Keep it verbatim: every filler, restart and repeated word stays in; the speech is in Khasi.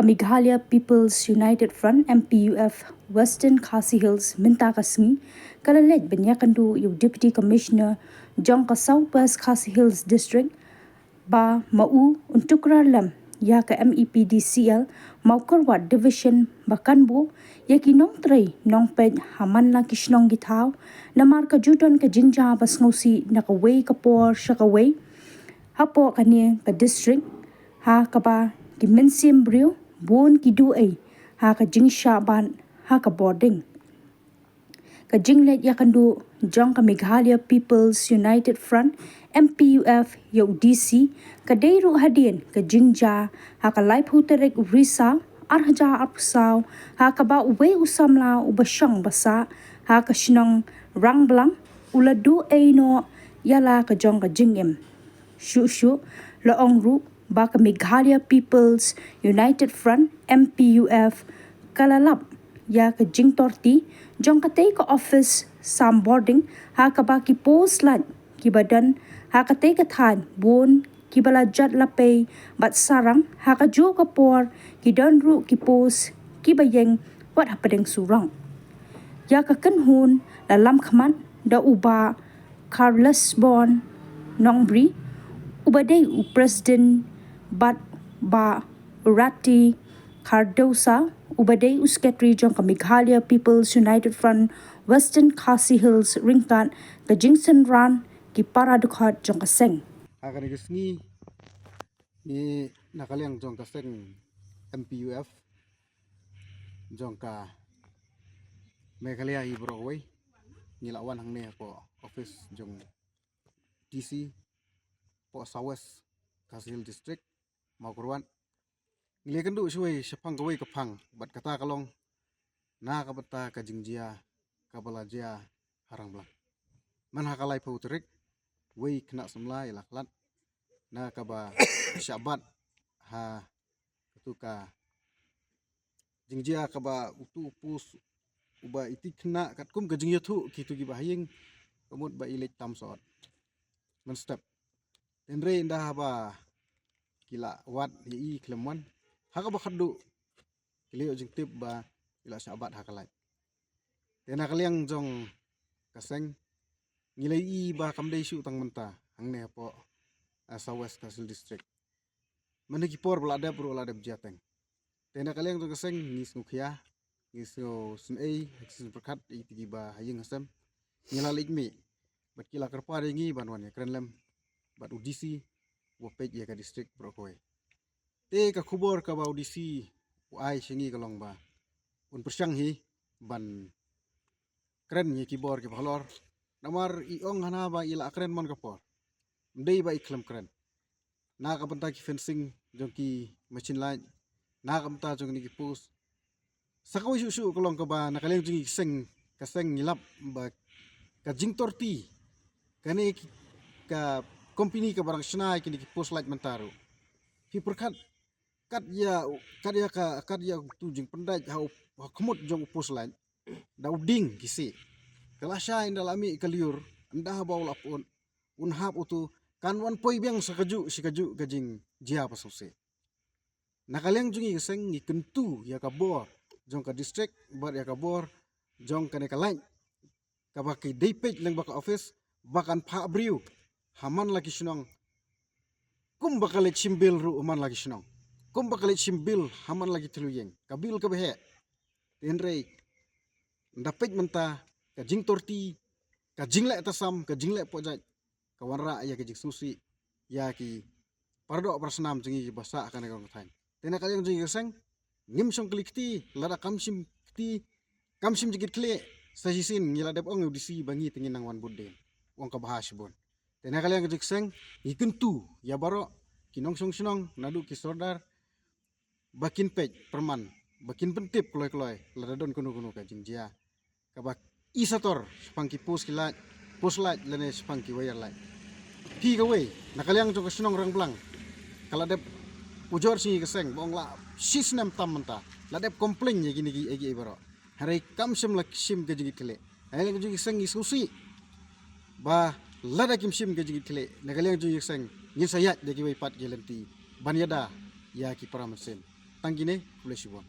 Meghalaya People's United Front, M P U F, Western Khasi Hills mynta ka sngi ka la leit ban ïakynduh ïa u Deputy Commissioner jong ka South West Khasi Hills District, ba ma u un tuklar lem ïa ka M E P D C L Mawkyrwat Division, ba kan buh ïa ki nongtrei nongpeit ha man la ki shnong ki thaw, namar ka ju don ka jingjia ba sngewsih na kawei ka por sha kawei hapoh kane ka district, ha kaba ki mynsiem briew bun ki duh ei ha ka jingshah bat ha ka bording. Ka jingleit ïakynduh jong ka Meghalaya People's United Front, M P U F, ïa u D C ka dei ruh hadien ka jingjia ha ka laiphew tarik u Risaw ar hajar arphew saw, ha kaba uwei u samla uba shong ba sah ha ka shnong Rangblang u la duh ei noh ïa la ka jong ka jingim. Shuh shuh la ong ruh ba ka Meghalaya People's United Front, M P U F, ka la lap ïa ka jingtorti jong katei ka office sam bording, ha kaba ki post lait kiba don ha katei ka thaiñ bun kiba la jot la pei bad sarang, ha kajuh ka por ki don ruh ki post kiba ïeng wat hapdeng surok. Ïa ka kynhun la lam khmat da u Bah Carlesborn Nongbri uba dei u President, bad Bah Ratty Khardosa uba dei u Secretary jong ka Meghalaya People's United Front Western Khasi Hills, ryngkat ka jingsynran ki para dkhot jong ka seng. Ha kane ka sngi, ngi na ka liang jong ka seng M P U F jong ka Meghalaya hi baroh kawei, ngi la wan hangne hapoh office jong D C hapoh South West Khasi Hills District, Mawkyrwat. Ngi la ïakynduh shuwei shaphang kawei ka phang, bad kata ka long na ka bynta ka jingjia kaba la jia ha Rangblang. Man ha ka laiphew tarik, wei khynnah samla ïa la khlad na kaba shah bat ha katu ka jingjia kaba utu u post uba iti khynnah katkum ka jingïathuh kitu kiba ha ïing, ka mut ba i leit tam sot mynstep. Hynrei ynda haba ki la wad ïa i khlem wan, ha kaba khatduh ki la ïoh jingtip ba i la shah bat ha ka light. Te na ka liang jong ka seng, ngi la ïohi ba kam dei shuh tang mynta hangne hapoh, ah, South West Khasi Hills District. Mynta ki por ba la dep ruh la dep jia teng. Te na ka liang jong ka seng ngi sngewkhia, ngi sngewsynei, ngi sngewpyrkhat ïa kito kiba ha ïing ha sem. Ngi la leit mih bad ki la kyrpad ïa ngi ban wan ïakren lem bad u D C uba peit ïa ka district baroh kawei. Te ka khubor kaba u D C u ai sha ngi ka long ba un pyrshang hi ban kren ïa ki bor kiba halor. Namar i ong hana ba i la kren man ka por, ym dei ba i khlem kren. Na ka bynta ki fencing jong ki machine light, na ka bynta jong kine ki post. Sa kawei shuh shuh ka long kaba na ka liang jong ngi ka seng, ka seng ngi lap ba ka jingtorti kane ki, ka company kaba dang shna ïa kine ki post light mynta ruh, phi pyrkhat, kat ïa, kat ïa ka, kat ïa utu jingpyndait ha u, ha khmut jong u post light da u dieng ki sih. Ka la shai ynda la mih ka lyiur, ynda haba u la pyut, un hap utu, kan wan poi biang sa kajuh shi kajuh ka jingjia ba sngewsih. Na ka liang jong ngi ka seng ngi kyntu ïa ka bor jong ka district bad ïa ka bor jong kane ka light kaba ki dei peit lyngba ka office, ba kan phah briew ha man la ki shnong, kumba ka leit shim bill ruh ha man la ki shnong, kumba ka leit shim bill ha man la ki thlu ïing, ka bill kaba heh. Te hynrei ynda peit mynta, ka jingtorti, ka jingleh tasam, ka jingleh pojait, ka wanrah ïa ka jingsngewsih ïa ki paradoh parasnam jong ngi kiba sah ha kane ka rong ka thaiñ. Te na ka liang jong ngi ka seng, ngim shong kylli kti, lada kam shim kti, kam shim jingkitkhlieh, sa shisien ngi la dep ong ïa u D C ba ngi te ngin nang wan bud dien, u ong kaba ha shibun. Te na ka liang jong ngi ka seng, ngi kyntu ïa baroh ki nongshong shnong naduh ki sordar, ba kin peit pyrman, ba kin pyntip kloi kloi lada don kano kano ka jingjia kaba i sator shaphang ki post ki light, post light lane shaphang ki wire light. Phi kawei na ka liang jong ka shnong Rangblang, ka la dep pujor sha ngi ka seng ba ong la shi snem tam mynta la dep complain ïa kine kiei kiei baroh, hynrei kam shym la shim ka jingkitkhlieh. Na ka liang jong ngi ka seng ngi sngewsih ba lada kim shim ka jingkitkhlieh, na ka liang jong ngi ka seng ngin sa ïaid da kiwei pat ki lynti ban ïada ïa ki para mynsiem. Tang kine, khublei shibun.